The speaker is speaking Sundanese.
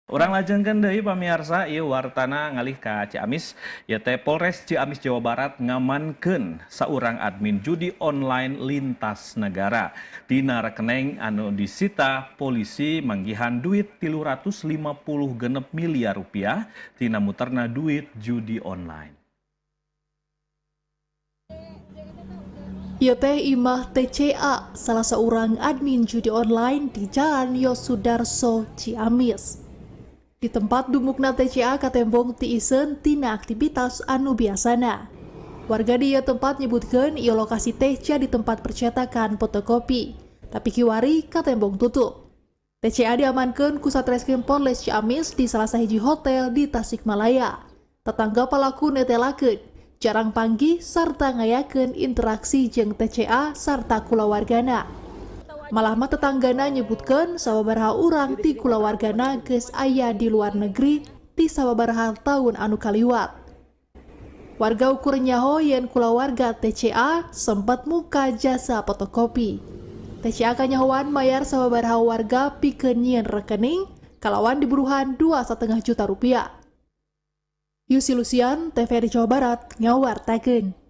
Urang lajengkeun deui, pamiarsa, ieu wartana ngalih ka Ciamis. Ieu teh Polres Ciamis, Jawa Barat ngamankeun saurang admin judi online lintas negara. Dina rekeneng anu disita polisi manggihan duit 356 miliar rupiah tina muterna duit judi online. Ieu teh Imah TCA, salah seorang admin judi online di Jalan Yos Sudarso, Ciamis. Di tempat dumukna TCA katembong tiiseun tina aktivitas anu biasana. Warga di ieu tempat nyebutkeun ieu lokasi teh di tempat percetakan fotokopi, tapi kiwari katembong tutup. TCA diamankeun ku Satreskrim Polres Ciamis di salah sahiji hotel di Tasikmalaya. Tetangga palaku netelakeun, jarang panggih sarta ngayakeun interaksi jeung TCA sarta kulawargana. Malah mah tetanggana nyebutkeun sababaraha urang ti kulawargana geus aya di luar negeri di sababaraha tahun anu kaliwat. Warga ukur nyaho yen kulawarga TCA sempat muka jasa fotokopi. TCA kanyahoan mayar sababaraha warga pikeun nyieun rekening kalawan diburuhan 2,5 juta rupiah. Yusi Lusian, TVRI Jawa Barat, ngawartakeun.